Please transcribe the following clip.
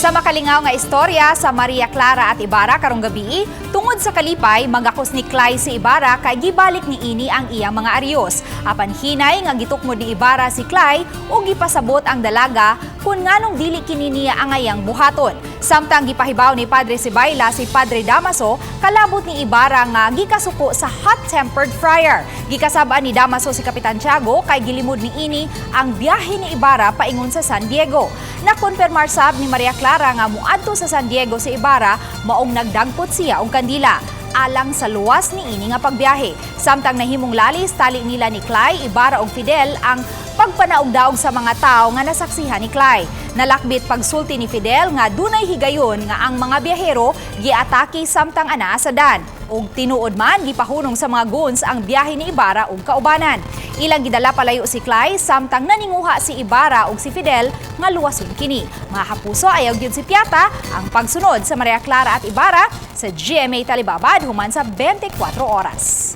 Sa makalingaw nga istorya sa Maria Clara at Ibarra karong gabi, tungod sa kalipay, magakos ni Clay si Ibarra kay gibalik ni ini ang iyang mga arios. Apan hinay nga gitukmod ni Ibarra si Clay ug gipasabot ang dalaga kung nganong dili kini niya angayang buhaton. Samtang gipahibaw ni Padre Sibayla si Padre Damaso, kalabot ni Ibarra nga gikasuko sa hot-tempered friar. Gikasab-an ni Damaso si Kapitan Tiago kay gilimod ni ini ang biyahe ni Ibarra paingon sa San Diego. Nakonfirmar sab ni Maria Clara nga muadto sa San Diego si Ibarra, maong nagdagpot siya og kandila alang sa luwas ni ini nga pagbiyahe. Samtang nahimong lalis tali nila ni Clay, Ibarra ug Fidel ang pagpanaugdaog sa mga tao nga nasaksihan ni Clay. Nalakbit pagsulti ni Fidel nga dunay higayon nga ang mga biyahero giatake samtang anaa sa dan. Ug tinuod man, gipahunong sa mga goons ang biyahe ni Ibarra ug kaubanan. Ilang gidala palayo si Clay samtang naninguha si Ibarra ug si Fidel nga luwason kini. Mga kapuso, ayaw gyud sipyata ang pagsunod sa Maria Clara at Ibarra sa GMA Telebabad human sa 24 oras.